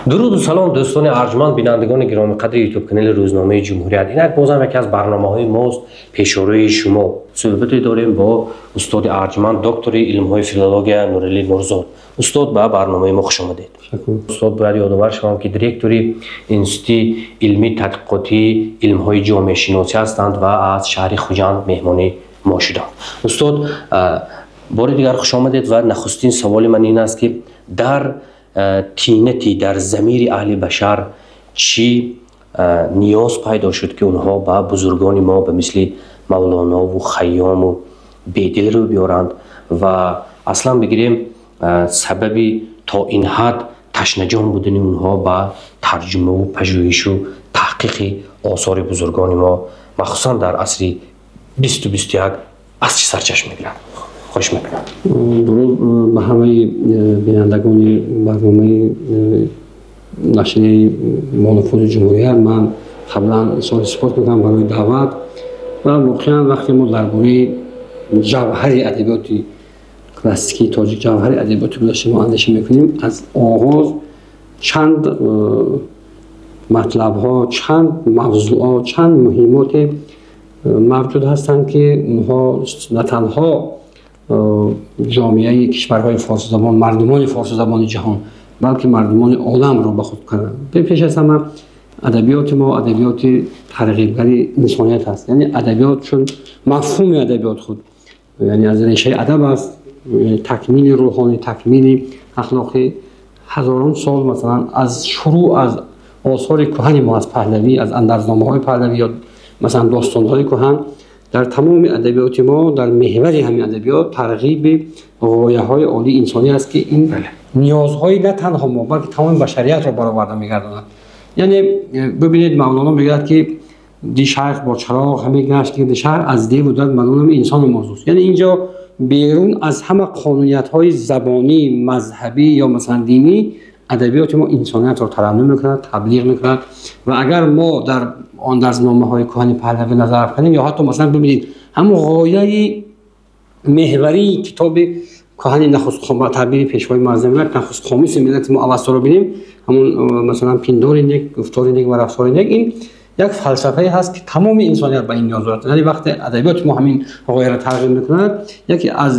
Дуруду салом, дӯстони арҷманд, бинандагони гиромиқадри ютуб-канали Рӯзномаи Ҷумҳурият. Инак бозам яке аз барномаҳои мост пешорӯи шумо. Суҳбате дорем бо устоди арҷманд, доктори илмҳои филология Нуралӣ Нурзод. Устод, ба барномаи мо хуш омадед. Устод, бояд ёдовар шавам, ки директори Институти илмии тадқиқотии илмҳои ҷомеашиносӣ ҳастанд ва аз шаҳри Хуҷанд меҳмони мо шуданд. Устод, бори дигар хуш омадед ва нахустин саволи ман ин аст, ки дар тинати, дар замири аҳли башар чӣ ниёз пайдо шуд, ки онҳо ба бузургони мо ба мисли Мавлонову Хайёму Бедил рӯ биёранд ва аслан бигирем, сабаби то ин ҳад ташнаҷон будани онҳо ба тарҷумаву пажӯҳишу таҳқиқи осори бузургони мо, махсусан дар асри 20-у 21, аз чӣ сарчашма мегирад? Хоҳиш мекунам. Дуруд ба ҳамаи бинандагони барномаи нашрияи бонуфузи Ҷумҳурият. Ман қаблан изҳори сипос мекунам барои даъват ва воқеан вақте мо дар бораи ҷавҳари адабиёти классикии тоҷик, ҷавҳари адабиёти гузашта мо андеша мекунем, аз оғоз чанд матлабҳо, чанд мавзӯъҳо, чанд муҳимоте мавҷуд ҳастанд, ки онҳо на танҳо ҷомеаи кишварҳои форсизабон, мардумони форсизабони ҷаҳон, балки мардумони оламро ба худ карданд. Пеш аз ҳама, адабиёти мо адабиёти тарғибгари инсоният аст. Яъне адабиёт, чун мафҳуми адабиёт худ, яъне аз решаи адаб аст, такмили рӯҳонӣ, такмили ахлоқӣ. Ҳазорон сол, масалан, аз шурӯъ аз осори кӯҳани мо, аз паҳлавӣ, аз андарзномаҳои паҳлавӣ ё масалан достонҳои кӯҳан, дар тамоми адабиёти мо, дар меҳвари ҳамин адабиёт тарғиби ғояҳои олии инсонӣ аст, ки ин ниёзҳои на танҳо мо, балки тамоми башариятро бароварда мегардонад. Яъне бибинед, Мавлоно мегӯяд, ки ди шайх бо чароғ ҳаме гашт гирди шаҳр, аз деву дад малунам инсону мозуст. Яъне инҷо берун аз ҳама қонуниятҳои забонӣ, мазҳабӣ ё масалан динӣ, адабиёти мо инсониятро тараннум мекунад, таблиғ мекунад. Ва агар мо дар андарзномаҳои кӯҳани паҳлавӣ назар афканем ё ҳатто масалан бибинед, ҳамон ғояи меҳварии китоби кӯҳани нахуст, таъбири пешвои муаззами миллат, нахуст қомуси миллати мо, Авасторо бинем, ҳамон масалан пиндори нек, гуфтори нек ва рафтори нек, ин як фалсафае ҳаст, ки тамоми инсоният ба ин ниёз дорад. Яъне вақте адабиёти мо ҳамин ғояро тарғиб мекунад, яке аз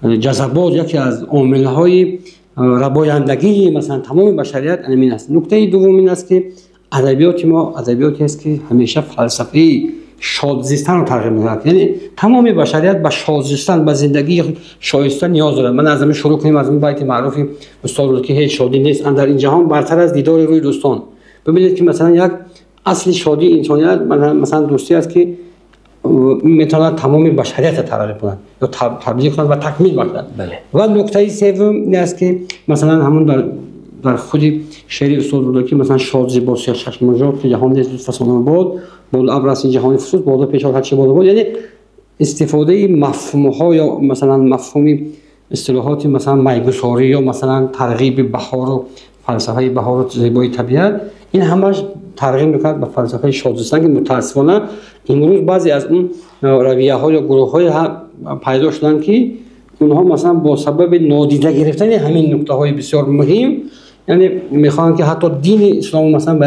ҷазабот, яке аз омилҳои рабояндагии масалан тамоми башарият ҳамин аст. Нуктаи дуввум ин аст, ки адабиёти мо адабиётест, ки ҳамеша фалсафаи шодзистанро тарғиб мекунад. Яъне тамоми башарият ба шодзистан, ба зиндагии шоиста ниёз дорад. Ман аз ҳамин шурӯъ кунем, аз ин байти маъруфи устод Рӯдакӣ: ҳеҷ шодӣ нест андар ин ҷаҳон бартар аз дидори рӯи дӯстон. Бибинед, ки масалан як асли шодии инсоният масалан дӯстӣ аст, ки метавонад тамоми башариятро тарғиб кунад ё таблиғ кунад ва такмил бахшад. Ва нуктаи севум ин аст, ки масалан ҳамон дар худи шеъри устод Рӯдакӣ, масалан, шод зи бо сиёҳчашмон, ки ҷаҳон нест дӯст фасона бод, бод абр аст ин ҷаҳони фусус, бода пешор ҳарчи бода бод. Яъне истифодаи мафҳумҳо ё масалан мафҳуми истилоҳоти масалан майгусорӣ ё масалан тарғиби баҳору фалсафаи баҳору зебои табиат, ин ҳамаш тарғиб мекунад ба фалсафаи шодзистан, ки мутаассифона имрӯз баъзе аз он равияҳо ё гурӯҳҳое пайдо шуданд, ки онҳо масалан бо сабаби нодида гирифтани ҳамин нуктаҳои бисёр муҳим, яъне мехоҳанд, ки ҳатто дини ислом масалан ба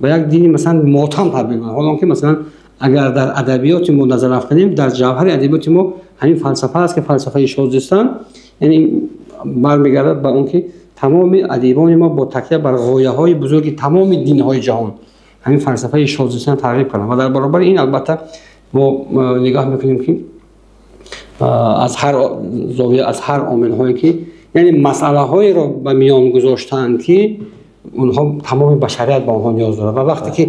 як дини масалан мотам табдил кунанд. Ҳоло ки масалан агар дар адабиёти мо назар афканем, дар ҷавҳари адабиёти мо ҳамин фалсафа аст, ки фалсафаи шодзистан, яъне бармегардад ба он ки тамоми адибони мо бо такя бар ғояҳои бузурги тамоми динҳои ҷаҳон ҳамин фалсафаи шодзистан тарғиб карданд. Ва дар баробари ин, албатта, мо нигоҳ мекунем, ки аз ҳар зовия, аз ҳар омилҳое ки, яъне масъалаҳоеро ба миён гузоштаанд, ки онҳо тамоми башарият ба онҳо ниёз дорад. Ва вақте ки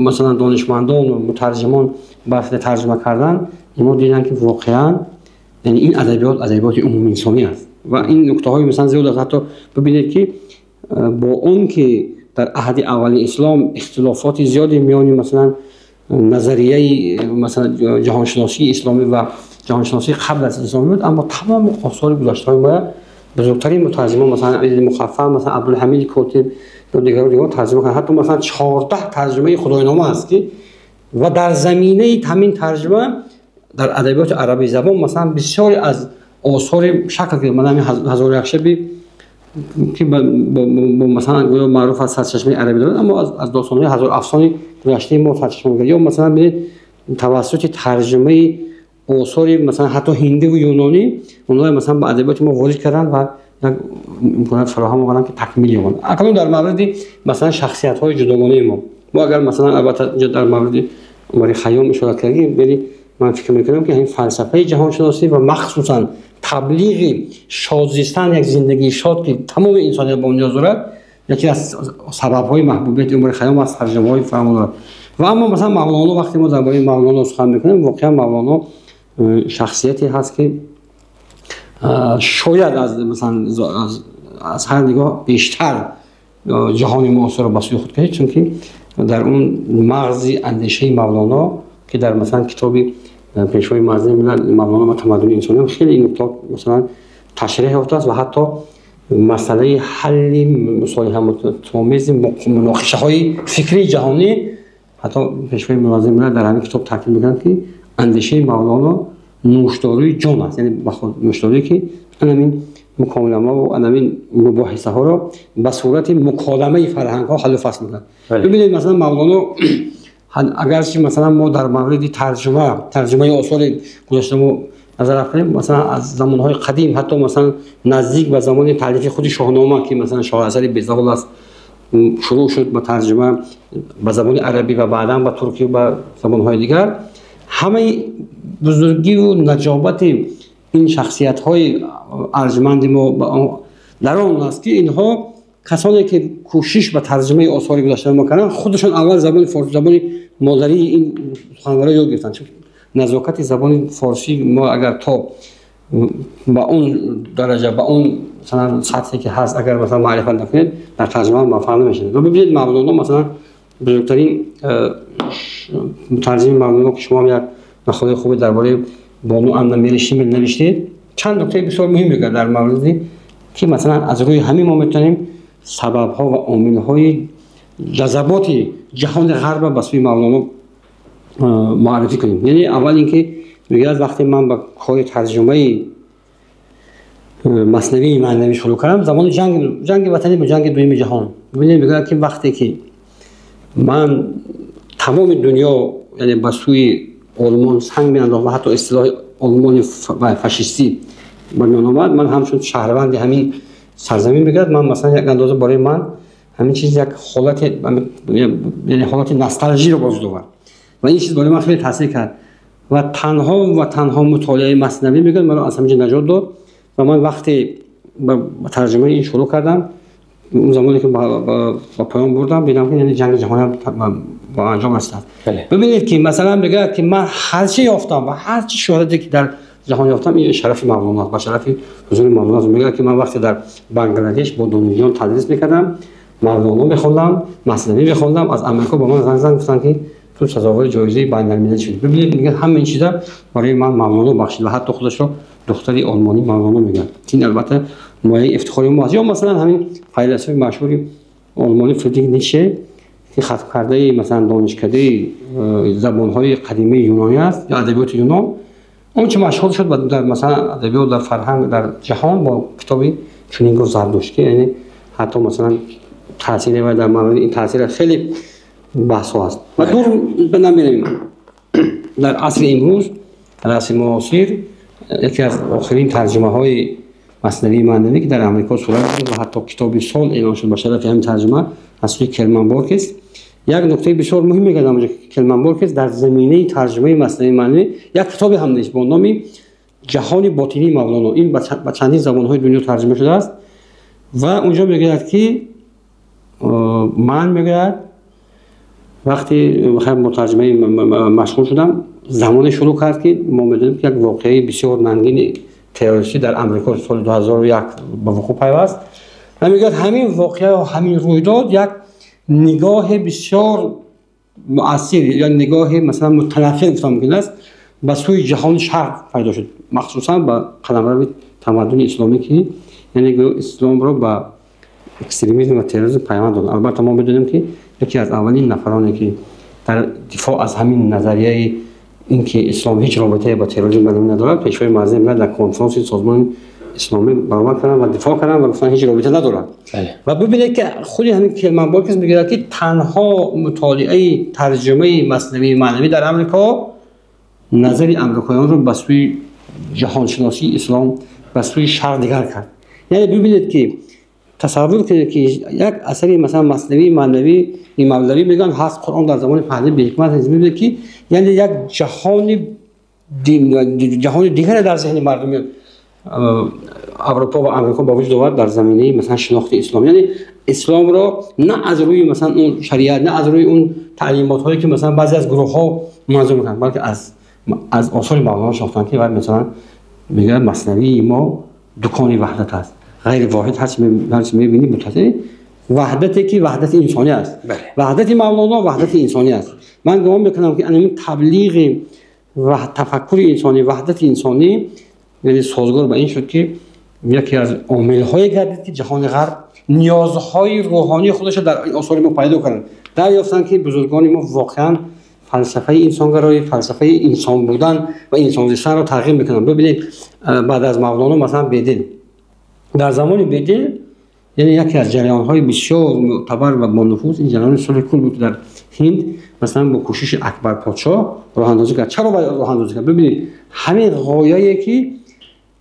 масалан донишмандону мутарҷимон баҳси тарҷума кардан, инҳо диданд, ки воқеан, яъне ин адабиёт адабиёти умумиинсонӣ аст. Ва ин нуктаҳои масалан зиёд аст. Ҳатто бибинед, ки бо он ки дар аҳди аввали ислом ихтилофоти зиёде миёни масалан назарияи масалан ҷаҳоншиносии исломӣ ва ҷаҳоншиносии қабл аз исломӣ буд, аммо тамоми осори гузаштаҳои мо, бузургтарин мутарҷимон, масалан Ибни Муқаффа, масалан Абдулҳамиди Котиб ё дигару дигар, тарҷума карданд. Ҳатто масалан 14 тарҷумаи Худойнома аст, ки ва дар заминаи ҳамин тарҷума дар адабиёти арабӣ забон масалан бисёре аз осори шакл гирифт. Мана ҳамин Ҳазору як шаби ки масалан гӯё маъруф аз сарчашмаи арабӣ дорад, аммо аз достонҳои ҳазор афсони гузаштаи мо сарчашма мегирад. Ё масалан бинед, тавассути тарҷумаи осори масалан ҳатто ҳиндӣ ва юнонӣ онҳоро масалан ба адабиёти мо ворид карданд ва як имконият фароҳам оварданд, ки такмил ёбанд. Акнун дар мавриди масалан шахсиятҳои ҷудогонаи мо агар масалан албатта инҷо дар мавриди Умари Хайём ишора кардем, вале ман фикр мекунам, ки ҳамин фалсафаи ҷаҳоншиносӣ ва махсусан таблиғи шод зистан, як зиндагии шод, ки тамоми инсоният ба он ниёз дорад, яке аз сабабҳои маҳбубияти Умари Хайём аз тарҷумаҳои фаровон дорад. Ва аммо масалан Мавлоно, вақте мо дар бораи Мавлоно сухан мекунем, воқеан Мавлоно шахсияте ҳаст, ки шояд аз масалан аз ҳар нигоҳ бештар ҷаҳони муосирро ба сӯи худ кашид, чунки дар он мағзи андешаи Мавлоно, ки дар масалан китоби Пешвои муаззами миллат «Мавлоно ва тамаддуни инсонӣ» хеле ин нуктаҳо масалан ташриҳ ёфтааст ва ҳатто масъалаи ҳалли мусолиҳатомези муноқишаҳои фикрии ҷаҳонӣ, ҳатто Пешвои муаззами миллат дар ҳамин китоб таъкид мекунанд, ки андешаи Мавлоно нӯшдорӯи ҷон аст, яъне нӯшдорӯе, ки анамин муколама ва анамин мубоҳисаҳоро ба сурати муколамаи фарҳангҳо ҳаллу фасл мекунад. Бибинед, масалан Мавлоно, агарчи масалан мо дар мавриди тарҷумаи осори гузашта мо назар афканем, масалан аз замонҳои қадим, ҳатто масалан наздик ба замони таълифи худи Шоҳнома, ки масалан шоҳасари безавол аст, шурӯъ шуд ба тарҷума ба забони арабӣ ва баъдан ба туркӣ, ба забонҳои дигар, ҳамаи бузургиву наҷобати ин шахсиятҳои арҷманди мо дар он аст, ки инҳо, касоне ки кӯшиш ба тарҷумаи осори гузаштаи мо карданд, худашон аввал забони форсӣ, забони модарии ин суханварро ёд гирифтанд. Чун назокати забони форсӣ мо агар то ба он дараҷа, ба он масалан сатҳе ки ҳаст, агар масалан маърифат накунед, дар тарҷума муваффақ намешавед. Ва бибинед, Мавлоно масалан, бузургтарин мутарҷими Мавлоно, ки шумо ҳам як мақолаи хубе дар бораи бону Анна Мери Шимел навиштед, чанд нуктаи бисёр муҳим мегӯяд дар мавриди, ки масалан аз рӯи ҳамин мо метавонем сабабҳо ва омилҳои ҷазаботи ҷаҳони ғарбро ба сӯи Мавлоно муаррифӣ кунем. Яъне аввал ин ки мегӯяд, вақте ман ба кори тарҷумаи Маснавии маънавӣ шурӯъ кардам, замони ҷанги ватанӣ бо ҷанги дуюми ҷаҳон, бибинед, мегӯяд, ки вақте ки ман тамоми дунё, яъне ба сӯи Олмон санг меандохт ва ҳатто истилоҳи Олмони фашистӣ ба миён омад, ман ҳамчун шаҳрванди ҳамин сарзамин, мегӯяд, ман масалан як андоза барои ман ҳамин чиз як ҳолати, яъне ҳолати носталжиро ба вуҷуд овард ва ин чиз барои ман хеле таъсир кард ва танҳо ва танҳо мутолиаи Маснавӣ, мегӯяд, маро аз ҳамин ҷо наҷот дод. Ва ман вақте ба тарҷумаи ин шурӯъ кардам, он замоне ки ба поён бурдам, дидам, ки яъне ҷанги ҷаҳонӣ ба анҷом расидааст. Бибинед, ки масалан мегӯяд, ки ман ҳарчи ёфтам ва ҳарчи шӯҳрате ки дар ҷаҳон ёфтам, ин шарафи Мавлоно аст, ба шарафи ҳузури Мавлоно аст. Мегӯяд, ки ман вақте дар Бангладеш бо донишҷӯён тадрис мекардам, Мавлоно мехондам, Маснавӣ мехондам, аз Амрико ба ман занг зад, гуфтанд, ки ту сазовори ҷоизаи байналмилалӣ шудӣ. Бибинед, мегӯяд, ҳама ин чиза барои ман Мавлоно бахшид ва ҳатто худашро духтари олмонӣ Мавлоно мегӯяд. Ин албатта мояи ифтихори мо аст. Ё масалан ҳамин файласуфи машҳури олмонӣ Фридрих Ницше, ки хатмкардаи масалан донишкадаи забонҳои қадимаи юнонӣ аст ё адабиёти юнон, он чи машҳур шуд дар масалан адабиёт, дар фарҳанг, дар ҷаҳон бо китоби «Чунин гуфт Зардушт», ки яъне ҳатто масалан таъсири вай дар мавриди ин таъсира хеле баҳсҳо аст. Ва дур намеравем, дар асри имрӯз, дар асри муосир, яке аз охирин тарҷумаҳои Маснавии маънавӣ, ки дар Амрико сурат гирифт ва ҳатто китоби сол эълон шуд ба шарафи ҳамин тарҷума аз сӯи Келман Борхес, як нуктаи бисёр муҳим мегӯяд. Ҳамонҷо Келман Борхес дар заминаи тарҷумаи Маснавии маънавӣ як китобе ҳам навишт бо номи «Ҷаҳони ботинии Мавлоно». Ин ба чандин забонҳои дунё тарҷума шудааст. Ва унҷо мегӯяд, ки ман, мегӯяд, вақте бо тарҷумаи машғул шудам, замоне шурӯъ кард, ки мо медонем, ки як воқеаи бисёр нангини террористӣ дар Амрико соли 2001 ба вуқӯъ пайваст. Ва мегӯяд, ҳамин воқеа, ҳамин рӯйдод як нигоҳи бисёр муассир ё нигоҳи масалан мутанаффир гуфта мумкин аст ба сӯи ҷаҳони шарқ пайдо шуд, махсусан ба қаламрави тамаддуни исломӣ, ки яъне гӯё исломро ба экстремизм ва терроризм пайванд дод. Албатта мо медонем, ки яке аз аввалин нафароне, ки дар дифоъ аз ҳамин назарияи ин ки ислом ҳеҷ робитае ба терроризм надорад, Пешвои муаззами миллат дар конфронси Созмони исломӣ баромад карданд ва дифоъ карданд ва гуфтанд ҳеҷ робита надорад. Ва бибинед ки худи ҳамин Келман Борхес мегӯяд ки танҳо мутолиаи тарҷумаи Маснавии Маънавӣ дар Амрико назари амрикоёнро ба сӯи ҷаҳоншиносии ислом, ба сӯи шарқ дигар кард. Яъне бибинед ки тасаввур кунед ки як асари масалан Маснавии Маънавӣ Мавлавӣ мегӯянд ҳаст Қуръон дар забони паҳлавӣ беҳикмат аст. Мебинед ки яъне як ҷаҳони дигаре дар зеҳни мардуми Аврупо ва Амрико ба вуҷуд овард дар заминаи масалан шинохти ислом. Яъне исломро на аз рӯи масалан он шариат, на аз рӯи он таълимотҳое ки масалан баъзе аз гурӯҳҳо манзур мекунанд, балки аз осори Мавлоно шинохтанд ки масалан мегӯяд Маснавии мо дукони ваҳдат аст, ғайри воҳид ҳарчи мебинӣ мутасил ваҳдате ки ваҳдати инсонӣ аст. Ваҳдати Мавлоно ваҳдати инсонӣ аст. Ман гумон мекунам ки ҳамин таблиғи ва тафаккури инсонӣ, ваҳдати инсонӣ яъне созгор ба ин шуд ки яке аз омилҳое гардид ки ҷаҳони ғарб ниёзҳои рӯҳонии худашро дар осори мо пайдо карданд. Дарёфтанд ки бузургони мо воқеан фалсафаи инсонгароӣ, фалсафаи инсон будан ва инсон зистанро тарғиб мекунанд. Бибинед, баъд аз Мавлоно масалан Бедил, дар замони Бедил яъне яке аз ҷараёнҳои бисёр мӯътабар ва бонуфуз ин ҷараёни сулҳи кул буд, дар Ҳинд масалан бо кӯшиши Акбар подшоҳ роҳандозӣ кард. Чаро роҳандозӣ кард? Бибинед, ҳамин ғояе ки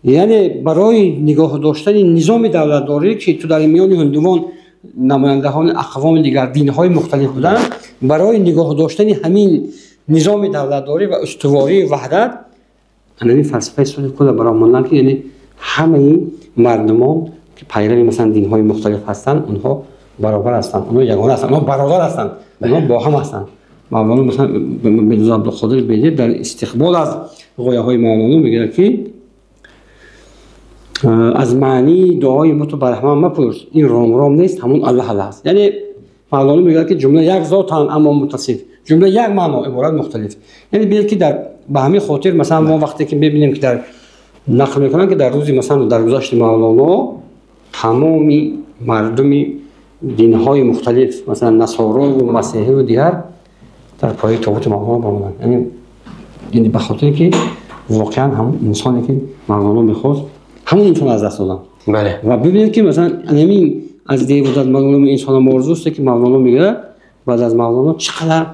яъне барои нигоҳ доштани низоми давлатдорӣ ки ту дар миёни ҳиндувон намояндаҳони ақвоми дигар динҳои мухталиф буданд, барои нигоҳ доштани ҳамин низоми давлатдорӣ ва устувории ваҳдат ҳамин фалсафаи сулҳи кулро барои монданд ки яъне ҳамаи мардумон ки пайрави масалан динҳои мухталиф ҳастанд, онҳо баробар ҳастанд, онҳо ягона ҳастанд, онҳо бародар ҳастанд, онҳо бо ҳам ҳастанд. Мавлоно масалан Мирзо Абдулқодир Бедил дар истиқбол аз ғояҳои Мавлоно мегӯяд ки аз маънии дуои мо ту барҳаман мапурс, ин ром-ром нест, ҳамон Аллаҳ Аллаҳ аст. Яъне Мавлоно мегӯяд ки ҷумла як зотанд, аммо мутасиф, ҷумла як маъно, иборат мухталиф. Яъне бинед ки ба ҳамин хотир масалан мо вақте ки мебинем ки дар нақл мекунанд ки дар рӯзи масалан даргузашти Мавлоно тамоми мардуми динҳои мухталиф масалан насоро ва масеҳӣ ва дигар дар пояи тобути Мавлоно баромаданд. Яъне ба хотире ки воқеан ҳамон инсоне ки Мавлоно мехост ҳамон инсон аз даст доданд. Ва бибинед ки масалан ҳамин аз девудат мағлуми инсона орзуст ки Мавлоно мегӯяд, баъд аз Мавлоно чӣ қадар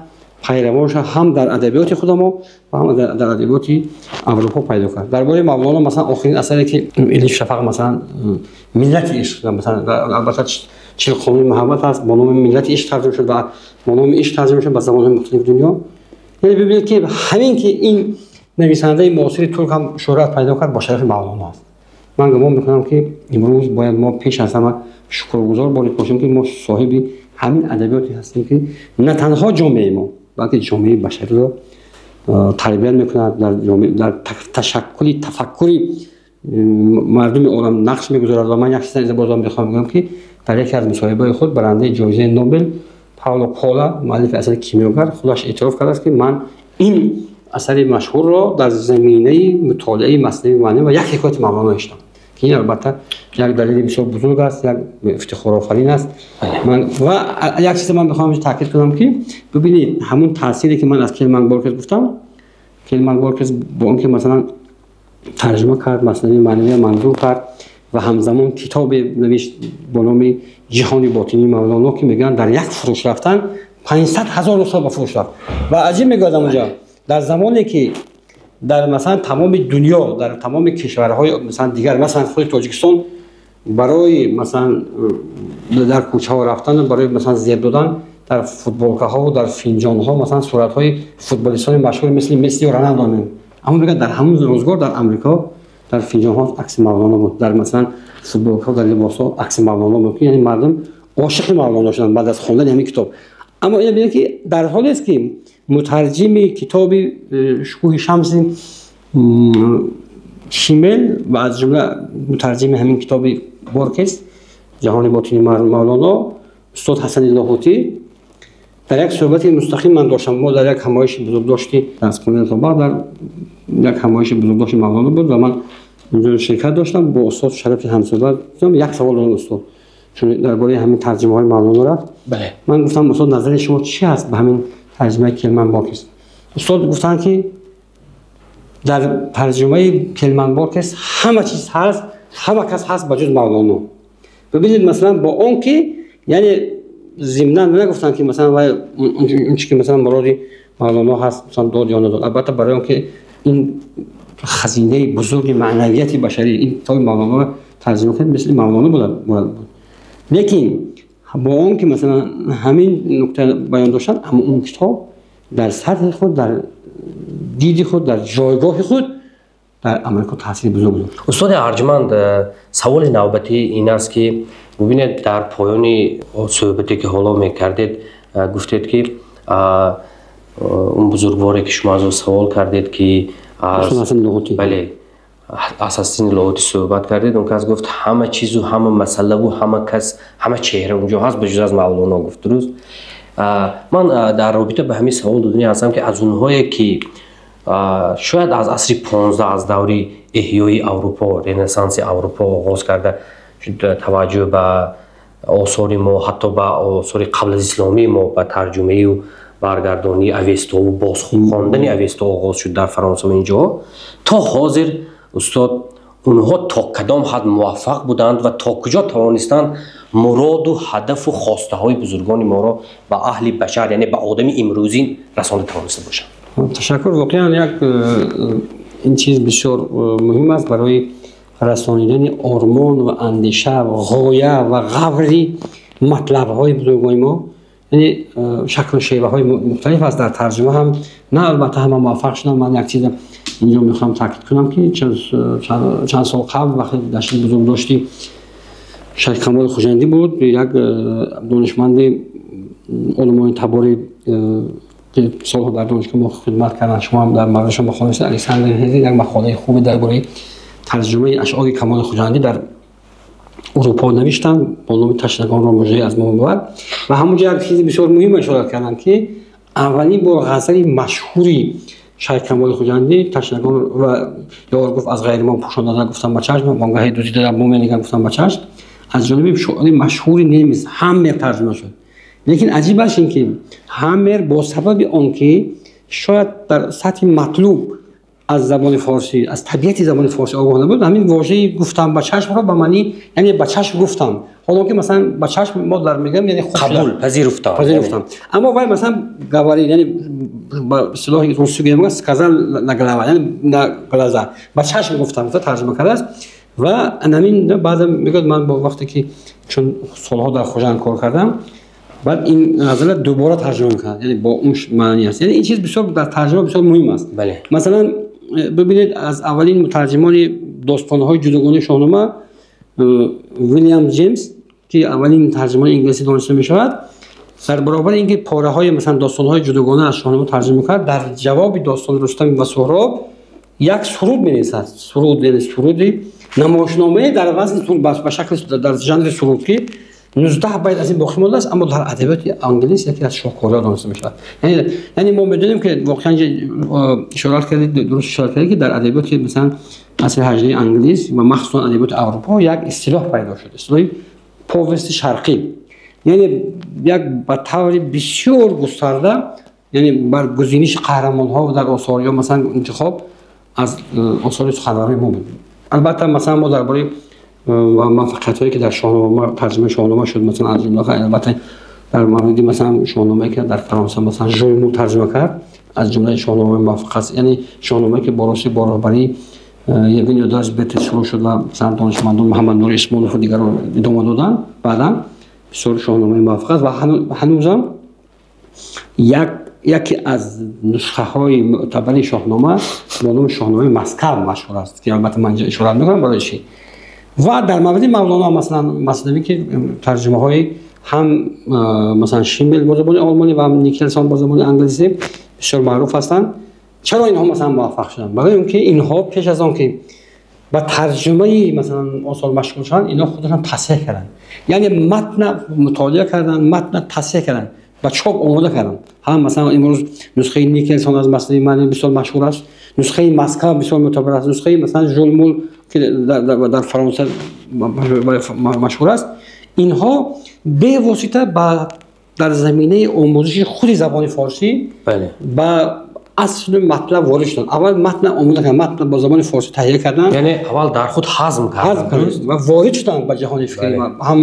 пайравонша ҳам дар адабиёти худамо ва ҳам дар адабиёти Аврупо пайдо кард. Дар бораи Мавлоно масалан охирин асаре ки Элиф Шафақ масалан миллати ишқ, масалан албатта 40 қонуни муҳаббат аст, бо номи миллати ишқ тарҷума шуд ва бо номи ишқ тарҷума шуд ба забонҳои мухталифи дунё. Яъне бибинед ки ҳамин ки ин нависандаи муосири турк ҳам шӯҳрат пайдо кард бо шарафи Мавлоно аст. Ман гумон мекунам ки имрӯз бояд мо пеш аз ҳама шукргузор бошем ки мо соҳиби ҳамин адабиёте ҳастем ки на танҳо ҷомеаи мо, балки ҷомеаи башариро тарбият мекунад, дар ташаккули тафаккури мардуми олам нақш мегузорад. Ва ман як чиз бозам мехоҳам бигӯям ки дар яке аз мусоҳибаҳои худ барандаи ҷоизаи Нобел Пауло Пола, муаллифи асари Кимиёгар, худаш эътироф кардааст ки ман ин асари машҳурро дар заминаи мутолиаи Маснавии Маънавӣ ва як ҳикояти Мавлоно навиштам, ки ин албатта як далели бисёр бузург аст, як ифтихорофарин аст. Ва як чизе ман мехоҳам таъкид кунам ки бибинед ҳамон таъсире ки ман аз Келман Борхес гуфтам, Келман Борхес бо он ки масалан тарҷума кард Маснавии Маънавиро манзур кард ва ҳамзамон китобе навишт бо номи Ҷиҳони ботинии Мавлоно ки мегӯянд дар як фурӯш рафтан 500 000 нусха ба фурӯш рафт. Ва аҷиб мегӯяд онҷо дар замоне ки дар масалан тамоми дунё, дар тамоми кишварҳои масалан дигар, масалан худи Тоҷикистон барои масалан дар кӯчаҳо рафтан, барои масалан зеб додан дар футболкаҳо ва дар финҷонҳо масалан суратҳои футболистони машҳур мисли Месси ва Роналдо мебинем. Аммо мегӯяд дар ҳамон рӯзгор дар Амрико дар финҷонҳо акси Мавлоно буд, дар масалан футболкаҳо, дар либосҳо акси Мавлоно буд, яъне мардум ошиқи Мавлоно шуданд баъд аз хондани ҳамин китоб. Аммо ина бинед ки дар ҳолест ки мутарҷими китоби Шукӯҳи Шамси Шимел ва аз ҷумла мутарҷими ҳамин китоби Борхес Ҷаҳони ботинии Мавлоно устод Ҳасани Лоҳутӣ дар як суҳбати мустақим ман доштам. Мо дар як ҳамоиши бузургдошти дастхонаи Тобар дар як ҳамоиши бузургдошти Мавлоно буд ва ман онҷо ширкат доштам бо устод Шарафи ҳамсуҳбат. Як савол додам устод, чун дар бораи ҳамин тарҷумаҳои Мавлоно рафт. Ман гуфтам устод назари шумо чӣ ҳаст ба ҳамин тарҷумаи Келман Борхес? Устод гуфтанд ки дар тарҷумаи Келман Борхес ҳама чиз ҳаст Ҳама кас ҳаст, ба ҷуз Мавлоно. Бибинед, масалан, бо он ки, яъне зимнан нагуфтанд, ки масалан вай он чи ки масалан муроди Мавлоно ҳаст, масалан, дод ё надод. Албатта, барои он ки ин хазинаи бузурги маънавияти башарӣ, ин китоби Мавлоноро тарҷима кунед, мисли Мавлоно бояд буд. Лекин бо он ки масалан ҳамин нукта баён доштанд, аммо он китоб дар сатҳи худ, дар диди худ, дар ҷойгоҳи худ дар Амрико таъсири бузург гузошт. Устоди арҷманд, саволи навбатӣ ин аст, ки бубинед, дар поёни суҳбате, ки ҳоло мекардед, гуфтед, ки он бузургворе, ки шумо аз ӯ савол кардед, ки бале, аз Ҳасини Лоҳутӣ суҳбат кардед, он кас гуфт, ҳама чизу ҳама масъалаву ҳама кас, ҳама чеҳра унҷо ҳаст, ба ҷуз аз Мавлоно, гуфт. Дуруст? Ман дар робита ба ҳамин савол додани ҳастам, ки аз онҳое, ки шояд аз асри 15, аз даври эҳёи Аврупо, Ренессанси Аврупо оғоз карда, таваҷҷӯҳ ба осори мо, ҳатто ба осори қабл аз исломии мо, ба тарҷумаию баргардонии Авестову бозхондани Авесто оғоз шуд дар Фаронсаву инҷоҳо то ҳозир, устод, онҳо то кадом ҳад муваффақ буданд ва то куҷо тавонистанд муроду ҳадафу хостаҳои бузургони моро ба аҳли башар, яъне ба одами имрӯзин, расонда тавониста бошанд? Ташаккур. Воқеан, як ин чиз бисёр муҳим аст барои расонидани ормон ва андеша ва ғоя ва ғаври матлабҳои бузургони мо. Яъне шаклу шеваҳои мухталиф аст дар тарҷума ҳам. На, албатта, ҳама муваффақ шуданд. Ман як чиза инҷо мехоҳам таъкид кунам, ки чанд сол қабл, вақте дашти бузургдошти Шайх Камоли Хуҷандӣ буд, як донишманди олимони табори, ки солҳо дар донишгоҳ мо хидмат карданд, шумо ҳам дар мавридшон мақола, Александр Ҳези, як мақолаи хубе дар бораи тарҷумаи ашъори Камоли Хуҷандӣ дар Урупо навиштанд бо номи «Ташнагонро муждае аз мо бибар». Ва ҳамонҷо як чизи бисёр муҳим ишорат карданд, ки аввалин бор ғазали машҳури Шайх Камоли Хуҷандӣ, «Ташнагон ва ёр гуфт аз ғайри мо пӯшонда гуфтам ба чашм, вонгаҳи дузида дар мо менигам гуфтам ба чашм», аз ҷониби шоири машҳури немис Ҳаммер тарҷума шуд. Лекин аҷибаш ин ки Ҳаммер бо сабаби он ки шояд дар сатҳи матлуб аз забони форсӣ, аз табиати забони форсӣ огоҳ набуд, ҳамин вожаи «гуфтам ба чашмро ба маъни, яъне ба чашм гуфтам, ҳоло ки масалан ба чашм мо дар мегӯям, яъне қабул пазируфтам. Пазируфтам, аммо вай масалан говори, яъне ба истилоҳи русӣ гӯям, сказал на голова, яъне на глаза, ба чашм гуфтам гуфта тарҷума кардааст. Ва ҳамин баъзан мегӯяд, ман бо вақте ки чун солҳо дар Хуҷанд кор кардам, баъд ин ғазала дубора тарҷума мекунад, яъне бо он маъни аст. Яъне ин чиз бисёр дар тарҷума бисёр муҳим аст. Масалан, бибинед, аз аввалин мутарҷимони достонҳои ҷудогонаи Шоҳнома, Вилям Ҷеймс, ки аввалин тарҷимони инглисӣ дониста мешавад, дар баробари ин ки пораҳои, масалан, достонҳои ҷудогона аз Шоҳнома тарҷума кард, дар ҷавоби достони Рустам ва Суҳроб як суруд менависад. Суруд, яъне суруди намоишномае дар вазни, ба шакли, дар жанри суруд, ки 19 байт аз ин боқӣ мондааст, аммо дар адабиёти англис яке аз шоҳкорҳо дониста мешавад. Яъне мо медонем, ки воқеан ишорат кардед, дуруст ишорат кардед, ки дар адабиёти, масалан, асри 18-и англис ва махсусан адабиёти Аврупо як истилоҳ пайдо шуд, истилоҳи повести шарқӣ. Яъне як ба таври бисёр густарда, яъне баргузиниши қаҳрамонҳо дар осор ё масалан интихоб аз осори суханварои мо буд. Албатта, масалан, мо дар бораи муваффақиятҳое, ки дар Шоҳнома, тарҷумаи Шоҳнома шуд, масалан, аз ҷумла, албатта, дар мавриди, масалан, Шоҳномае, ки дар Фаронса, масалан, Жолмул тарҷума кард, аз ҷумлаи Шоҳномаи муваффақ аст. Яъне Шоҳномае, ки бо рости бо роҳбарии Евгений Эдуардович Бертис шурӯъ шуд ва масалан донишмандон Муҳаммаднури Исмоилову дигарон идома доданд баъдан, бисёр шоҳномаи муваффақ аст ва ҳанӯзам яке аз нусхаҳои мӯътабари Шоҳнома бо номи Шоҳномаи Москав машҳур аст, ки албатта ман инҷо ишорат мекунам барои чӣ. Ва дар мавриди Мавлоно, масалан, Маснавӣ, ки тарҷумаҳои ҳам, масалан, Шиммел бо забони олмонӣ ва ҳам Никелсон бо забони англисӣ бисёр маъруф ҳастанд. Чаро инҳо, масалан, муваффақ шуданд? Барои он ки инҳо пеш аз он ки ба тарҷумаи, масалан, осор машғул шаванд, инҳо худашон тасҳеҳ карданд, яъне матна мутолиа карданд, матна тасҳеҳ карданд, ба чоп омода карданд. Ҳам, масалан, имрӯз нусхаи Никелсон аз Маснавии маънавӣ бисёр машҳур аст, нусхаи Москва бисёр мӯътабар аст, нусхаи, масалан, Жолмул, ки дар Фаронса машҳур аст. Инҳо бевосита ба дар заминаи омӯзиши худи забони форсӣ ба асли матлаб ворид шуданд. Аввал матн омода карданд, матн бо забони форсӣ таҳия карданд, яъне аввал дар худ ҳазм карданд ва ворид шуданд ба ҷаҳони фикрӣ, ҳам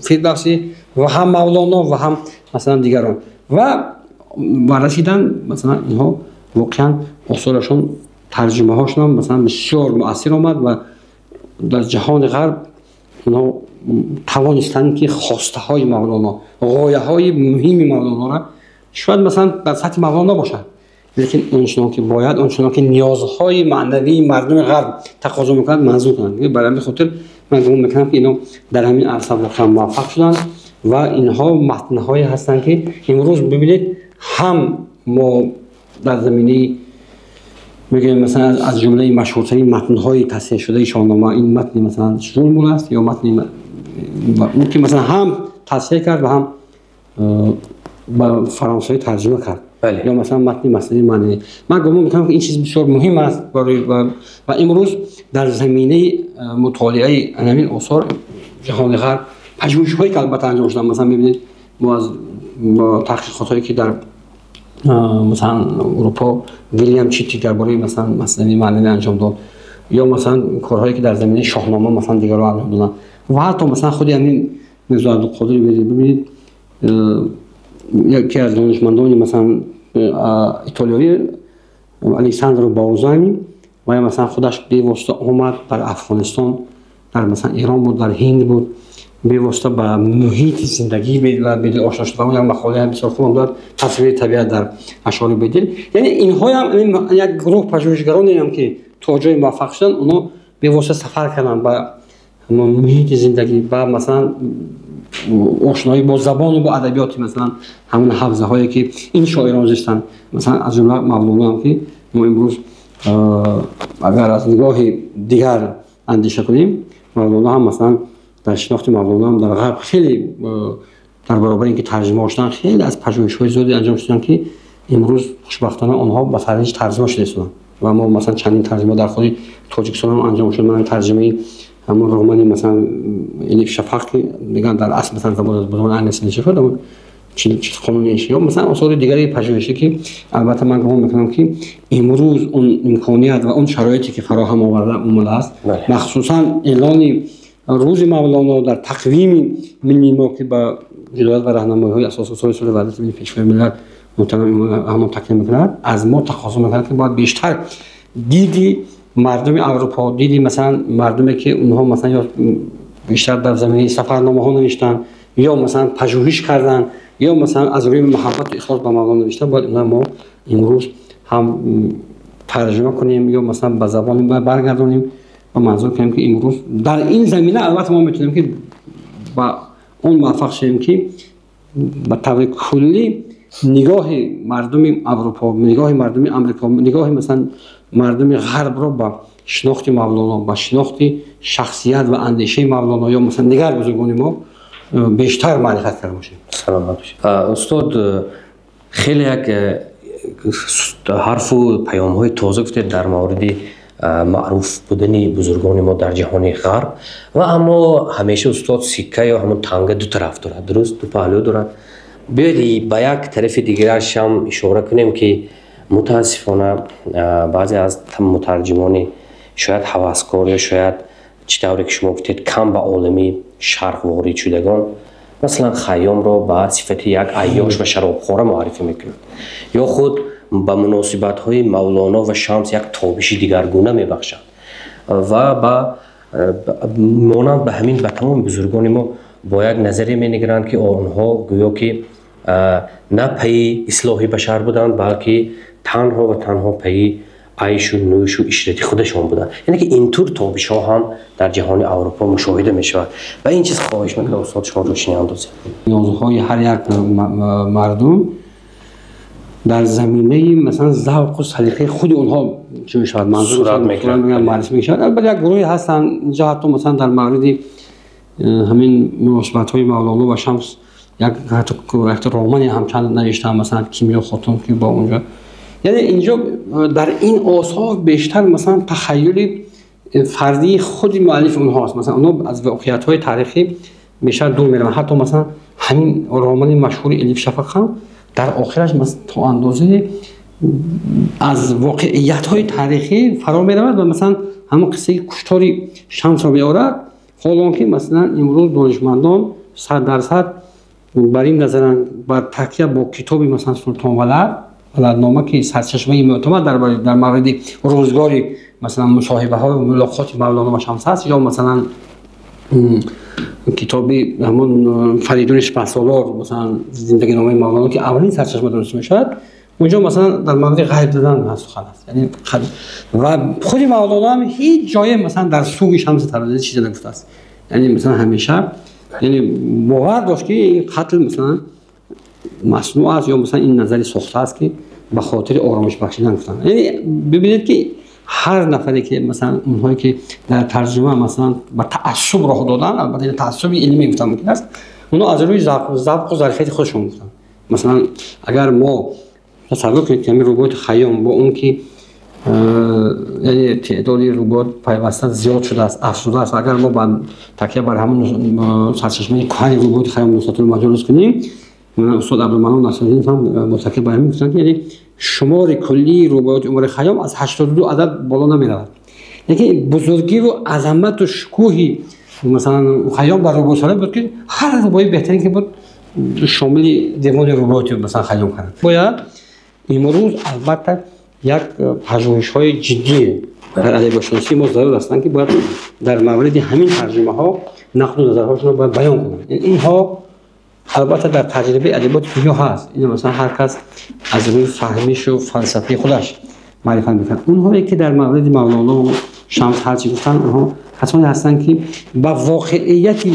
Фирдавсӣ ва ҳам Мавлоно ва ҳам масалан дигарон, ва расиданд. Масалан инҳо воқеан осорашон, тарҷумаҳошон ҳам масалан бисёр муассир омад ва дар ҷаҳони ғарб онҳо тавонистанд ки хостаҳои Мавлоно, ғояҳои муҳими Мавлоноро шояд масалан дар сатҳи Мавлоно набошад, лекин ончунон ки бояд, ончунон ки ниёзҳои маънавии мардуми ғарб тақозо мекунад, манзур кунанд. Барои ҳамин хотир ман гумон мекунам ки инҳо дар ҳамин арса воқеан муваффақ шуданд ва инҳо матнҳое ҳастанд ки имрӯз бибинед, ҳам мо дар заминаи мегӯем масалан аз ҷумлаи машҳуртарин матнҳои тасҳеҳшудаи Шоҳнома ин матни масалан Жулмул аст, ё матни он ки масалан ҳам тасҳеҳ кард ва ҳам ба фаронсавӣ тарҷума кард, ё масалан матни Маснавии Маънавӣ. Ман гумон мекунам ки ин чиз бисёр муҳим аст барои ва имрӯз дар заминаи мутолиаи ҳамин осор ҷаҳони ғарб пажӯҳишҳое ки албатта анҷом шуданд, масалан мебинед мо аз таҳқиқотҳое ки дар масалан Аврупо Вилям Читти дар бораи масалан Маснавии Маънавӣ анҷом дод, ё масалан корҳое ки дар заминаи Шоҳнома масалан дигарон анҷом доданд, ва ҳатто масалан худи ҳамин Мирзо Абдулқодир бибинед, яке аз донишмандони масалан итолиёӣ Александро Баузани, ва масалан худаш бевосита омад дар Афғонистон, дар масалан Эрон буд, дар Ҳинд буд, бевосита ба муҳити зиндагии Бедил ошно шуд ва он як мақолаи бисёр хуб дорад, тасвири табиат дар ашъори Бедил. Яъне инҳоям як гурӯҳ пажӯҳишгаронеам ки то ҷое муваффақ шуданд, онҳо бевосита сафар карданд ба муҳити зиндагӣ, ба масалан ошноӣ бо забону бо адабиёти масалан ҳамон ҳавзаҳое ки ин шоирон зистанд, масалан аз ҷумла Мавлоно ҳам ки мо имрӯз агар аз нигоҳи дигар андеша кунем, Мавлоно ҳам масалан дар шинохти Мавлоно ҳам дар ғарб хеле дар баробари ин ки тарҷума шуданд, хеле аз пажӯҳишҳои зиёде анҷом шуданд ки имрӯз хушбахтона онҳо ба тариқи тарҷума шуда истоданд ва мо масалан чандин тарҷума дар худи Тоҷикистон ҳам анҷом шуд. Ман тарҷумаи ҳамон романи масалан Элиф Шафақ ки мегӯянд дар асл масалан забони англисӣ навишта шуд, ҳамон қонуни ё масалан осори дигари пажӯҳишӣ ки албатта ман гумон мекунам ки имрӯз он имконият ва он шароите ки фароҳам оварда омадааст, махсусан эълони рӯзи Мавлоно дар тақвими миллии мо ки ба ҳидоят ва раҳнамоиҳои асосгузори сулҳу ваҳдати миллӣ, Пешвои миллат муҳтарам ҳамон такя мекунад, аз мо тақозо мекунад ки бояд бештар диди мардуми Аврупо, диди масалан мардуме ки онҳо масалан ё бештар дар заминаи сафарномаҳо навиштанд, ё масалан пажӯҳиш карданд, ё масалан аз рӯи муҳаббату ихлос ба Мавлоно навиштанд, бояд онҳо мо имрӯз ҳам тарҷума кунем ё масалан ба забони баргардонем ва манзур кунем ки имрӯз дар ин замина албатта мо метавонем ки ба он муваффақ шавем ки ба таври куллӣ нигоҳи мардуми Аврупо, нигоҳи мардуми Амрико, нигоҳи масалан мардуми ғарбро ба шинохти Мавлоно, ба шинохти шахсият ва андешаи Мавлоно ё масалан дигар бузургони мо бештар маърифат карда бошем. Саломат бошед. Устод, хеле як ҳарфу паёмҳои тоза гуфтед дар мавриди маъруф будани бузургони мо дар ҷаҳони ғарб, ва аммо ҳамеша устод сикка ё ҳамон танга ду тараф дорад, дуруст, ду паҳлӯ дорад. Биёед ба як тарафи дигараш ҳам ишора кунем ки мутаассифона баъзе аз мутарҷимони шояд ҳаваскор ё шояд чӣ тавре ки шумо гуфтед кам ба олами шарқ ворид шудагон, масалан Хайёмро ба сифати як айёш ва шаробхора муаррифӣ мекунанд, ё худ ба муносибатҳои Мавлоно ва Шамс як тобиши дигаргуна мебахшанд ва ба монанд ба ҳамин ба тамоми бузургони мо бо як назаре менигаранд ки онҳо гӯё ки на пайи ислоҳи башар буданд, балки танҳо ва танҳо пайи айшу нӯшу ишрати худашон буданд. Яъне ки ин тур тобишҳо ҳам дар ҷаҳони Аврупо мушоҳида мешавад. Ва ин чиз хоҳиш мекунам устод шумо рӯшанӣ андозед. Ниёзҳои ҳар як мардум дар заминаи масалан завқу салиқаи худи онҳо чӣ мешавад, манзур муаррифӣ мешавад. Албатта як гурӯҳе ҳастанд инҷо ҳатто масалан дар мавриди ҳамин муносибатҳои Мавлоно ва Шамс як романе ҳам чанд навиштаанд, масалан Кимиё Хотун ки бо онҷо, яъне инҷо дар ин осор бештар масалан тахайюли фардии худи муаллифи онҳост. Масалан онҳо аз воқеиятҳои таърихӣ бештар дур мераванд. Ҳатто масалан ҳамин романи машҳури Элиф Шафақ ҳам дар охираш то андозаи Аз воқеиятҳои таърихӣ фаро меравад ва масалан ҳамон қиссаи куштори Шамсро меорад, ҳол он ки масалан имрӯз донишмандон 100% бар ин назаранд, бар такя бо китоби масалан Султон Валад, Валаднома, ки сарчашмаи мӯътамад дар мавриди рӯзгори масалан мусоҳибаҳо ва мулоқоти Мавлоно ва Шамс аст, ё масалан китоби ҳамон Фаридуни Шпаҳсолор, масалан зиндагиномаи Мавлоно, ки аввалин сарчашма дониста мешавад, унҷо масалан дар мавриди ғайб задан сухан аст. Яъне ва худи Мавлоно ҳам ҳеҷ ҷое масалан дар суги Шамси Табрезӣ чизе нагуфтааст. Яъне масалан ҳамеша яъне бовар дошт, ки ин қатл масалан маснӯъ аст ё масалан ин назари сохта аст, ки ба хотири оромиш бахшидан гуфтанд. Яъне бибинед, ки ҳар нафаре ки масалан онҳое ки дар тарҷума масалан ба таассуб роҳ доданд, албатта ин таассуби илмӣ гуфтан мумкин аст, онҳо аз рӯи завқу зарфияти худашон гуфтанд. Масалан, агар мо тасаввур кунед, ки ҳамин рубоияти Хайём бо он ки яъне теъдоди рубоят пайваста зиёд шудааст, афзудааст, агар мо ба такя бар ҳамон сарчашмаи кӯҳани рубоияти Хайём, Нусратул Маҷолис кунем, устод Абдулманон Насриддинов ҳам бо такя бар ҳамин гуфтанд, ки яъне шумори куллии рубоияти умри Хайём аз 82 адад боло намеравад, лекин бузургиву азамату шукӯҳи масалан Хайём дар рубоиятсароӣ буд, ки ҳар рубоии беҳтарин ки буд, шомили девони рубоияти масалан Хайём карданд. Бояд имрӯз албатта як пажӯҳишҳои ҷиддӣ дар адабиётшиносии мо зарур ҳастанд, ки бояд дар мавриди ҳамин тарҷумаҳо нақду назарҳошонро бояд баён кунанд. Инҳо албатта дар таҷрибаи адабиёти дунё ҳаст. Ин масалан ҳар кас аз рӯи фаҳмишу фалсафаи худаш маърифат мекунад. Онҳое ки дар мавриди Мавлоно Шамс ҳарчи гуфтанд, онҳо касоне ҳастанд, ки ба воқеияти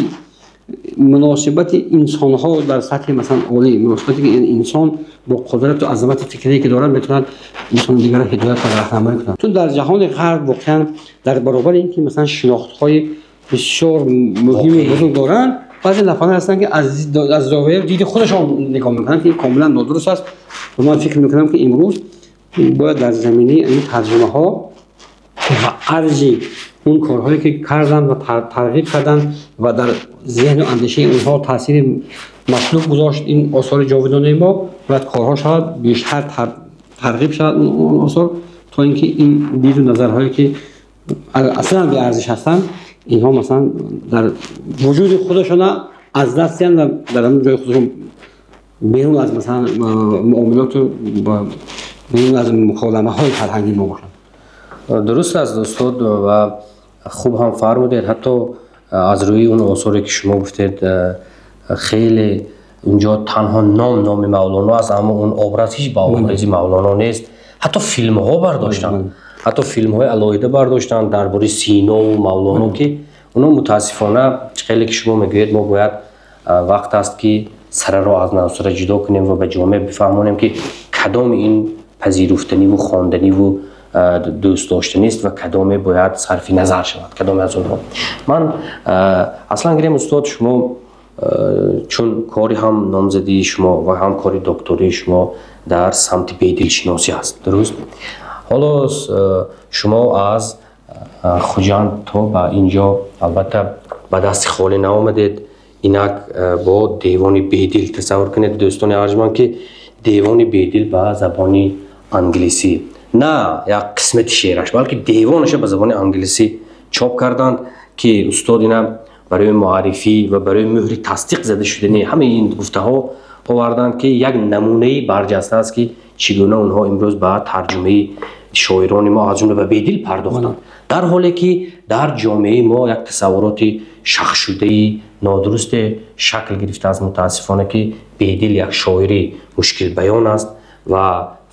муносибати инсонҳо дар сатҳи масалан олӣ, муносибате ки инсон бо қудрату азамати фикрие ки дорад, метавонад инсони дигарро ҳидоят ва раҳнамоӣ кунад. Чун дар ҷаҳони ғарб воқеан дар баробари ин ки масалан шинохтҳои бисёр муҳими бузург доранд, баъзе нафарон ҳастанд, ки аз зовияи диди худашон нигоҳ мекунанд, ки комилан нодуруст аст. Ва ман фикр мекунам, ки имрӯз бояд дар заминаи ин тарҷумаҳо ва арҷи он корҳое ки карданд ва тарғиб карданд ва дар зеҳну андешаи онҳо таъсири матлуб гузошт ин осори ҷовидонаи мо, бояд корҳо шавад, бештар тарғиб шавад он осор, то ин ки ин диду назарҳое ки аслан беарзиш ҳастанд, инҳо масалан дар вуҷуди худашона аз даст диҳанд ва дар ҳамон ҷои худашон берун аз масалан муомилоту берун аз муколамаҳои фарҳангии мо бошанд. Дуруст аст, устод, ва хуб ҳам фармудед. Ҳатто аз рӯи он осоре ки шумо гуфтед, хеле унҷо танҳо ном номи Мавлоно аст, аммо он образ ҳеҷ ба образи Мавлоно нест. Ҳатто филмҳо бардоштанд, ҳатто филмҳои алоҳида бардоштанд дар бораи Синову Мавлоно, ки онҳо мутаассифона, хеле ки шумо мегӯед, мо бояд вақт аст, ки сараро аз навсара ҷудо кунем ва ба ҷомеа бифаҳмонем, ки кадоми ин пазируфтаниву хонданиву дӯст доштанист ва кадоме бояд сарфи назар шавад, кадоме аз онҳо. Ман аслан гирем, устод, шумо чун кори ҳам номзадии шумо ва ҳам кори доктории шумо дар самти бедилшиносӣ аст, дуруст? Ҳоло шумо аз Хуҷанд то ба инҷо албатта ба дасти холӣ наомадед. Инак бо девони Бедил. Тасаввур кунед, дӯстони арҷманд, ки девони Бедил ба забони англисӣ, на як қисмати шеъраш, балки девонаша ба забони англисӣ чоп карданд, ки устод ина барои муаррифӣ ва барои мӯҳри тасдиқ зада шудани ҳамаи ин гуфтаҳо оварданд, ки як намунаи барҷаста аст, ки чӣ гуна онҳо имрӯз ба тарҷумаи шоирони мо, аз ҷумла ба Бедил, пардохтанд, дар ҳоле ки дар ҷомеаи мо як тасаввуроти шахшудаи нодурусте шакл гирифтааст, мутаассифона, ки Бедил як шоири мушкилбаён аст ва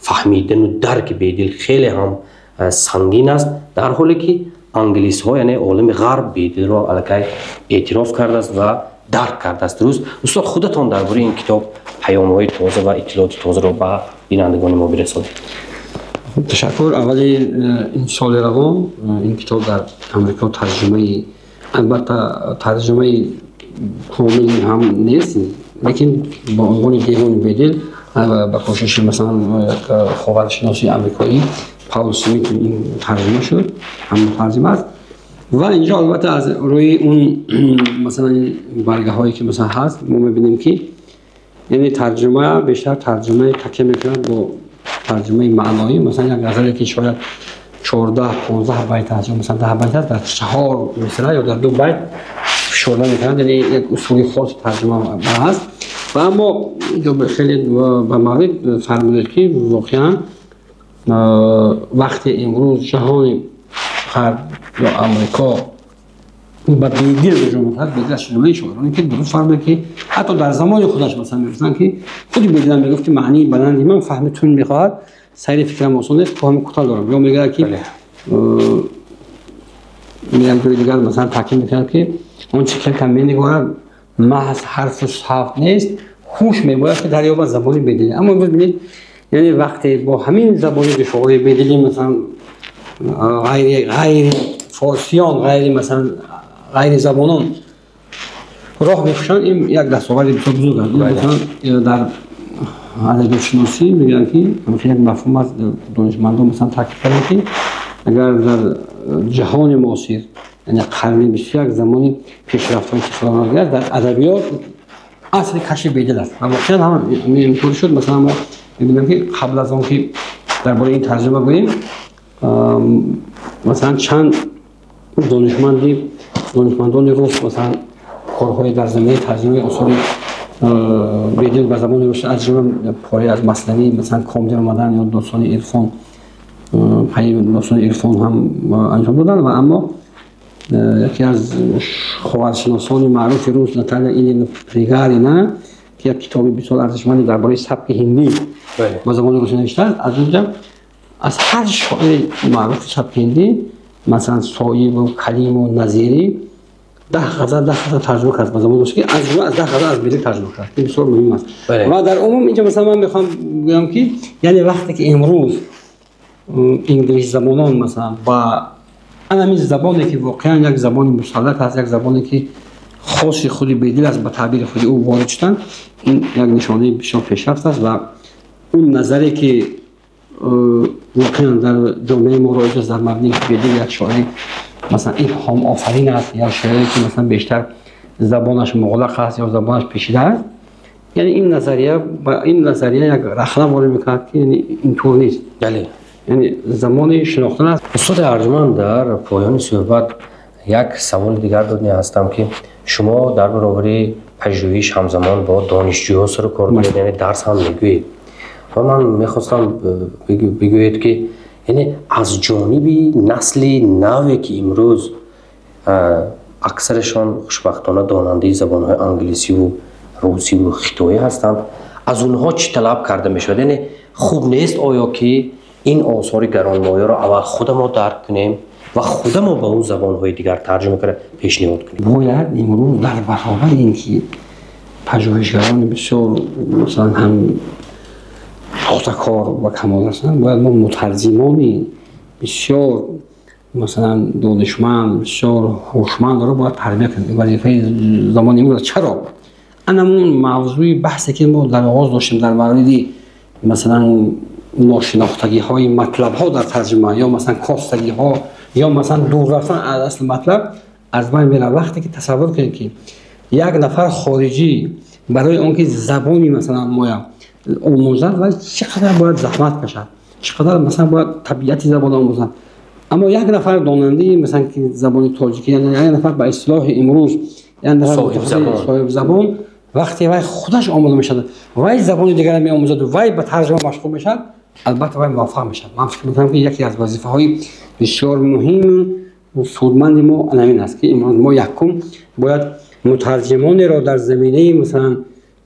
фаҳмидану дарки Бедил хеле ҳам сангин аст, дар ҳоле ки англисҳо, яъне олами ғарб, Бедилро аллакай эътироф кардааст ва дарк кардааст. Дуруст, устод, худатон дар бораи ин китоб паёмҳои тоза ва иттилооти тозаро ба бинандагони мо бирасонед. Ташаккур. Аввали ин соли равон ин китоб дар Амрико тарҷумаи, албатта тарҷумаи комил ҳам нест, лекин бо унвони девони Бедил ба кӯшиши масалан як ховаршиноси амрикоӣ Паул Смит ин тарҷума шуд, ҳам мутарҷим аст. Ва инҷо албатта аз рӯи он масалан баргаҳое ки масалан ҳаст, мо мебинем, ки яъне тарҷума бештар тарҷумаи такя мекунад бо Тарҷумаи маъноӣ, масалан, як ғазале ки шояд 14-15 байт аст ё масалан 10 байт аст, дар 4 мисра ё дар 2 байт фишурда мекунанд. Яъне як усули хоси тарҷума ҳаст. Ва аммо инҷо хеле ба маврид фармудед, ки воқеан вақте имрӯз ҷаҳони ғарб ё Амрико ба Бедил ҳуҷум мекунад, Бедил аз ҷумлаи шоироне ки дуруст фармудед, ки ҳатто дар замони худаш масалан мегуфтанд, ки худи Бедил ҳам мегуфт, ки маънии баланди ман фаҳми тун мехоҳад, сайри фикрам осон нест, кӯҳами кӯтал дорам. Ё мегӯяд, ки як ҷои дигар масалан таъкид мекунад, ки он чи келкам менигорад, маҳз ҳарфу савт нест, ҳуш мебояд, ки дарёбад забони бедилӣ. Аммо имрӯз бинед, яъне вақте бо ҳамин забони душвори бедилӣ масалан ғайри форсиён, ғайри масалан ғайри забонон роҳ мекушанд, ин як дастоварди бисёр бузург аст. Масалан, дар адабиётшиносӣ мегӯянд, ки як мафҳум аст, донишмандон масалан таъкид карданд, ки агар дар ҷаҳони муосир, яъне қарни 21, замони пешрафтҳои технология, дар адабиёт асри кашфи бедил аст. Ва воқеан ҳам интур шуд. Масалан, мо мебинем, ки қабл аз он ки дар бораи ин тарҷума гӯем, масалан, чанд донишмандони рус масалан корҳои дар заминаи тарҷумаи осори бедил ба забони русӣ, аз ҷумла пораи аз Маснавӣ, масалан, Комдил омадан ё достони Ирфон, пайи достони Ирфон ҳам анҷом доданд. Ва аммо яке аз ховаршиносони маъруфи рус, Наталия Ильина Пригарина, ки як китоби бисёр арзишманде дар бораи сабки ҳиндӣ ба забони русӣ навиштааст, аз онҷа аз ҳар шоири маъруфи сабки ҳиндӣ, масалан, Соибу Калиму Назирӣ, 10 ғазал, 10 ғазал тарҷума кард ба забони русӣ, ки аз ҷумла аз 10 ғазал аз Бедил тарҷума кард. Ин бисёр муҳим аст. Ва дар умум инҷа масалан ман мехоҳам гӯям, ки яъне вақте ки имрӯз инглисзабонон масалан ба ҳамин забоне, ки воқеан як забони мусаллат аст, як забоне, ки хоси худи Бедил аст, ба таъбири худи ӯ, ворид шуданд, ин як нишонаи бисёр пешрафт аст. Ва он назаре, ки воқеан дар ҷомеаи мо роиҷ аст дар мавриди ки Бедил як шоири масалан ибҳомофарин аст, як шоире, ки масалан бештар забонаш муғлақ аст ё забонаш печида аст, яъне ин назария як рахна ворид мекунад, ки яъне интур нест. Яъне замони шинохтан аст. Устоди арҷманд, дар поёни суҳбат як саволи дигар додани ҳастам, ки шумо дар баробари пажӯҳиш ҳамзамон бо донишҷӯҳо сару кор доред, яъне дарс ҳам мегӯед. Ва ман мехостам бигӯед, ки яъне аз ҷониби насли наве, ки имрӯз аксарашон хушбахтона донандаи забонҳои англисиву русиву хитоӣ ҳастанд, аз онҳо чӣ талаб карда мешавад? Яъне хуб нест оё, ки ин осори гаронмояро аввал худамо дарк кунем ва худамо ба он забонҳои дигар тарҷума карда пешниҳод кунем? Бояд имрӯз дар баробари ин ки пажӯҳишгарони бисёр масалан ҳам пухтакор ва камол ҳастанд, бояд мо мутарҷимони бисёр масалан донишманд, бисёр ҳушмандро бояд тарбия кунем. Вазифаи замони имрӯз. Чаро? Анамун мавзӯи баҳсе, ки мо дар оғоз доштем, дар мавриди масалан ношинохтагиҳои матлабҳо дар тарҷума ё масалан костагиҳо ё масалан дур рафтан аз асли матлаб аз байн меравад. Вақте ки тасаввур кунед, ки як нафар хориҷӣ барои он ки забони масалан моя омӯзад, ва чӣ қадар бояд заҳмат кашад, чӣ қадар масалан бояд табиати забон омӯзад. Аммо як нафар донандаи масалан ки забони тоҷикӣ, яъне як нафар ба истилоҳи имрӯз як нафар соҳибзабон, вақте вай худаш омода мешавад, вай забони дигарро меомӯзаду вай ба тарҷума машғул мешавад, албатта вай муваффақ мешавад. Ман фикр мекунам, ки яке аз вазифаҳои бисёр муҳиму судманди мо ҳамин аст, ки имрӯз мо якум бояд мутарҷимонеро дар заминаи масалан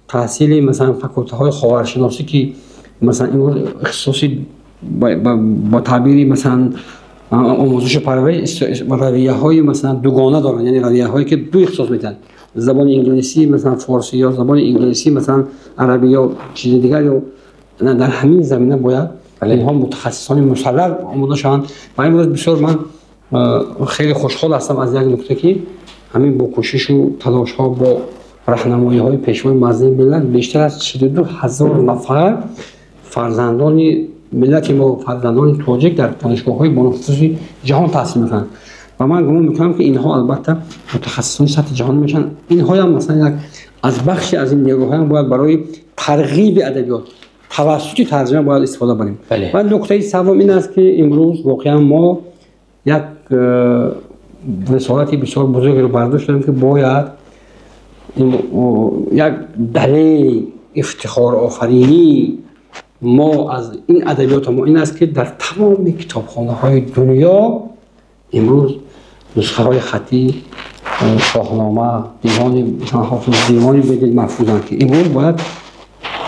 таҳсили масалан факултаҳои ховаршиносӣ, ки масалан имрӯз ихтисоси ба таъбири масалан омӯзишу парвариш равияҳои масалан дугона доранд, яъне равияҳое, ки ду ихтисос медиҳанд: забони инглисӣ масалан форсӣ ё забони инглисӣ масалан арабӣ ё чизи дигар. Ё дар ҳамин замина бояд инҳо мутахассисони мусаллат омода шаванд. Ва имрӯз бисёр ман хеле хушҳол ҳастам аз як нукта, ки ҳамин бо кӯшишу талошҳо, бо раҳнамоиҳои Пешвои муаззами миллат, бештар аз 42 000 нафар фарзандони миллати мо, фарзандони тоҷик дар донишгоҳҳои бонуфузи ҷаҳон таҳсил мекунанд. Ва ман гумон мекунам, ки инҳо албатта мутахассисони сатҳи ҷаҳонӣ мешаванд. Инҳоям масалан як аз бахши аз ин нерӯҳоям бояд барои тарғиби адабиёт тавассути тарҷима бояд истифода барем. Ва нуктаи севум ин аст, ки имрӯз воқеан мо як рисолати бисёр бузургеро бардошт дорем, ки бояд як далели ифтихорофаринии мо аз ин адабиёти мо ин аст, ки дар тамоми китобхонаҳои дунё имрӯз нусхаҳои хаттии Шоҳнома, Дивони Ҳофиз, Дивони Бедил маҳфузанд, ки имрӯз бояд,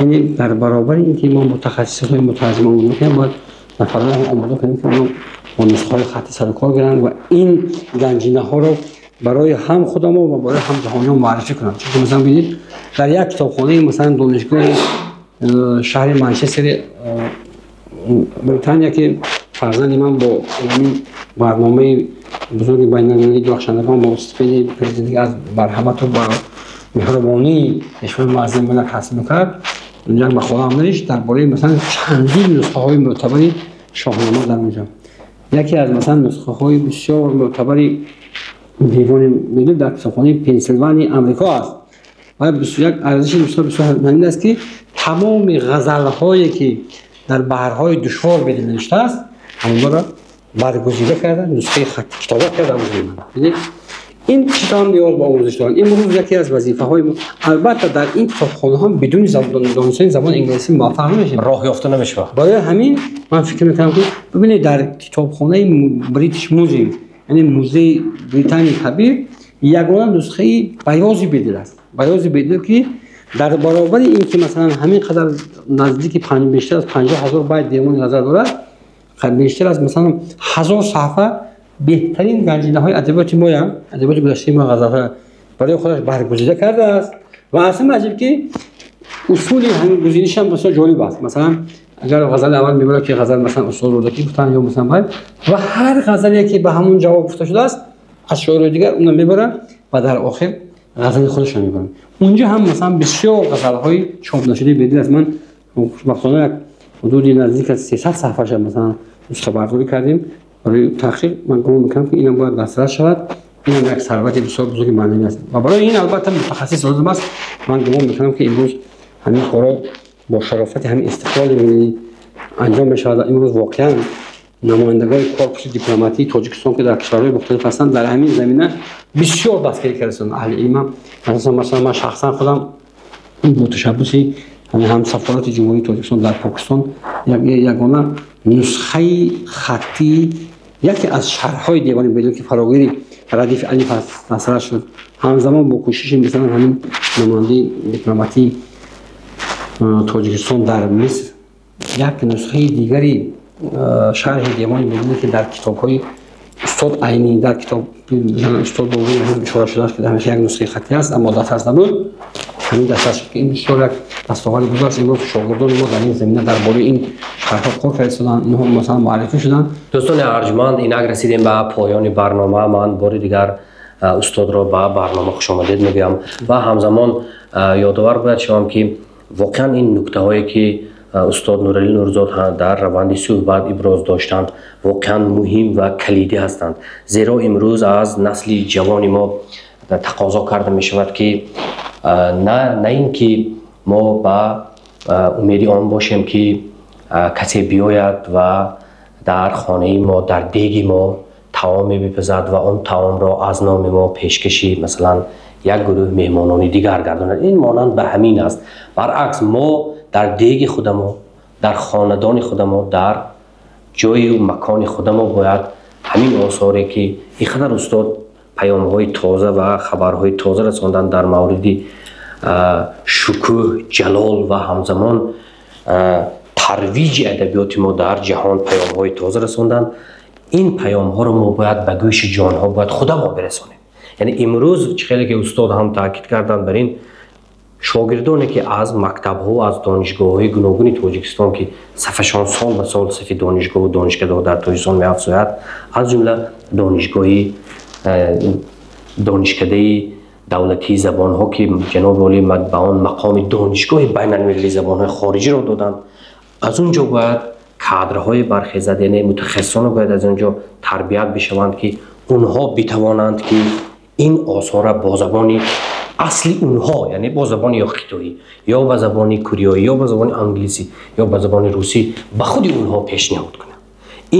яъне дар баробари ин ки мо мутахассисҳои мутарҷима омода кунем, бояд нафарро омода кунем, ки онҳо бо нусхаҳои хаттӣ сарукор гиранд ва ин ганҷинаҳоро барои ҳам худамо ва барои ҳам ҷаҳониён муаррифӣ кунанд. Чунки, масалан, бинед, дар як китобхонаи, масалан, донишгоҳи шаҳри Манчестери Британия, ки фарзанди ман бо ҳамин барномаи бузурги байналмилалии дурахшандагон, бо стипендияи президентӣ, аз марҳамату ба меҳрубонии Пешвои муаззами миллат ҳасил мекард, як мақола ҳам навишт дар бораи, масалан, чандин нусхаҳои мӯътабари Шоҳнома. Дар онҷо яке аз, масалан, нусхаҳои бисёр мӯътабари Девони Бедил дар китобхонаи Пенсилванияи Амрико аст ва як арзиши бисёр бисёр ҳамин аст, ки тамоми ғазалҳое, ки дар баҳрҳои душвор Бедил навиштааст, ҳамонҳоро баргузида карда, нусхаи хатти китобат карда. Ин чизҳо ҳам ниёз ба омӯзиш доранд. Имрӯз яке аз вазифаҳои мо, албатта, дар ин китобхонаҳо бидуни донистани забони англисӣ муваффақ намешавем, роҳ ёфта намешавад. Барои ҳамин ман фикр мекунам, ки бибинед, дар китобхонаи British Museum, яъне Музеи Британияи Кабир, ягона нусхаи Баёзи Бедил аст. Баёзи Бедил, ки дар баробари ин ки, масалан, ҳамин қадар наздики бештар аз 50 000 байт девони ғазал дорад, бештар аз, масалан, 1000 саҳфа беҳтарин ганҷинаҳои адабиёти моя, адабиёти гузаштаи мо, ғазалҳо барои худаш баргузида кардааст. Ва аз ҳама аҷиб, ки усули ҳамин гузинишам бисёр ҷолиб аст. Масалан, агар ғазали аввал мебарад, ки ғазал, масалан, устод Рӯдакӣ гуфтанд ё масалан баъд, ва ҳар ғазале, ки ба ҳамон ҷавоб гуфта шудааст аз шоирои дигар, онро мебарад ва дар охир ғазали худашро мебарад. Унҷо ҳам, масалан, бисёр ғазалҳои чоп нашудаи Бедил аст. Ман хушбахтона як ҳудуди наздик аз 300 саҳфаша, масалан, нусхабардорӣ кардем барои таҳқиқ. Ман гумон мекунам, ки инам бояд дастрас шавад. Инам як сарвати бисёр бузурги маънавӣ аст ва барои ин, албатта, мутахассис лозим аст. Ман гумон мекунам, ки имрӯз ҳамин корро бо шарофати ҳамин истиқлоли миллӣ анҷом мешавад. Ва имрӯз воқеан намояндагони корпуси дипломатии Тоҷикистон, ки дар кишварҳои мухталиф ҳастанд, дар ҳамин замина бисёр дастгирӣ кардастанд аҳли илма. Масалан, ман шахсан худам бо ташаббуси ҳам сафорати Ҷумҳурии Тоҷикистон дар Покистон ягона нусхаи хаттии яке аз шарҳҳои Девони Бедил, ки фарогири радифи алиф аст, дастрас шуд. Ҳамзамон бо кӯшиши, масалан, ҳамин намояндаи дипломатии Тоҷикистон дар Миср як нусхаи дигари шарҳи Девони Бедил, ки дар китобҳои устод Айнӣ, дар китоб устод Бобои ишора шудааст, ки ҳамеша як нусхаи хаттӣ аст, аммо дастрас набуд, ҳамин дастрас шуд, ки ин бисёр як дастоварди бузург аст. Имрӯз шогирдони мо дар ин замина, дар бораи ин шарҳҳо кор карда истоданд, инҳо, масалан, муаррифӣ шуданд. Дӯстони арҷманд, инак расидем ба поёни барнома. Ман бори дигар устодро ба барнома хушомадед мегӯям ва ҳамзамон ёдовар бояд шавам, ки воқеан ин нуктаҳое, ки устод Нуралӣ Нурзод дар раванди суҳбат иброз доштанд, воқеан муҳим ва калидӣ ҳастанд, зеро имрӯз аз насли ҷавони мо тақозо карда мешавад, ки на ин ки мо ба умеди он бошем, ки касе биёяд ва дар хонаи мо, дар деги мо таоме бипазад ва он таомро аз номи мо пешкаши, масалан, як гурӯҳ меҳмонони дигар гардонад. Ин монанд ба ҳамин аст. Баръакс, мо дар деги худамо, дар хонадони худамо, дар ҷою макони худамо бояд ҳамин осоре, ки ин қадар устод паёмҳои тоза ва хабарҳои тоза расонданд дар мавриди шукӯҳ, ҷалол ва ҳамзамон тарвиҷи адабиёти мо дар ҷаҳон паёмҳои тоза расонданд, ин паёмҳоро мо бояд ба гӯши ҷонҳо бояд худамо бирасонем. Яъне имрӯз чӣ хеле ки устод ҳам таъкид карданд бар ин, шогирдоне, ки аз мактабҳо, аз донишгоҳҳои гуногуни Тоҷикистон, ки сафашон сол ба сол сафи донишгоҳу донишкадаҳо дар Тоҷикистон меафзояд, аз ҷумла донишгоҳи Донишкадаи давлатии забонҳо, ки ҷаноби олӣ ба он мақоми донишгоҳи байналмилалии забонҳои хориҷиро доданд, аз он ҷо бояд кадрҳои бархезад, яъне мутахассисоно бояд аз он ҷо тарбият бишаванд, ки онҳо битавонанд, ки ин осора бо забони Асли онҳо, яъне бо забони ё хитоӣ, ё ба забони кореоӣ, ё ба забони англисӣ, ё ба забони русӣ ба худи онҳо пешниҳод кунем.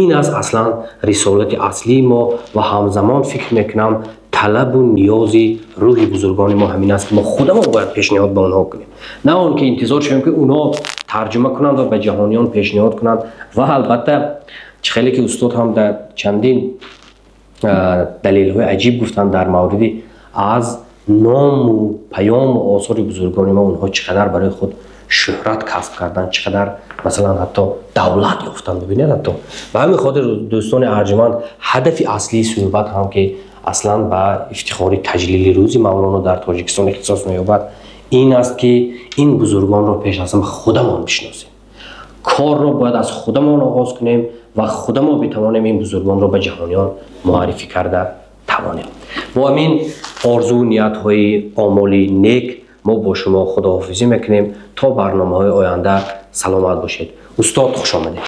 Ин аст аслан рисолати аслии мо ва ҳамзамон, фикр мекунам, талабу ниёзи рӯҳи бузургони мо ҳамин аст, ки мо худамон бояд пешниҳод ба онҳо кунем, на он ки интизор шавем, ки онҳо тарҷума кунанд ва ба ҷаҳониён пешниҳод кунанд. Ва албатта, чӣ хеле ки устод ҳам дар чандин далелҳои аҷиб гуфтанд дар мавриди аз ному паёму осори бузургони мо онҳо чӣ қадар барои худ шӯҳрат касб карданд, чӣ қадар, масалан, ҳатто давлат ёфтанд. Бибинед, ҳатто ба ҳамин хотир, дӯстони арҷуманд, ҳадафи аслии суҳбат ҳам, ки аслан ба ифтихори таҷлили рӯзи Мавлоно дар Тоҷикистон ихтисос меёбад, ин аст, ки ин бузургонро пеш аз ҳама худамон бишносем. Корро бояд аз худамон оғоз кунем ва худамон битавонем ин бузургонро ба ҷаҳониён муаррифӣ карда тавонем. Бо ҳамин орзуву ниятҳои омоли нек мо бо шумо худоҳофизӣ мекунем то барномаҳои оянда. Саломат бошед. Устод, хуш омадед.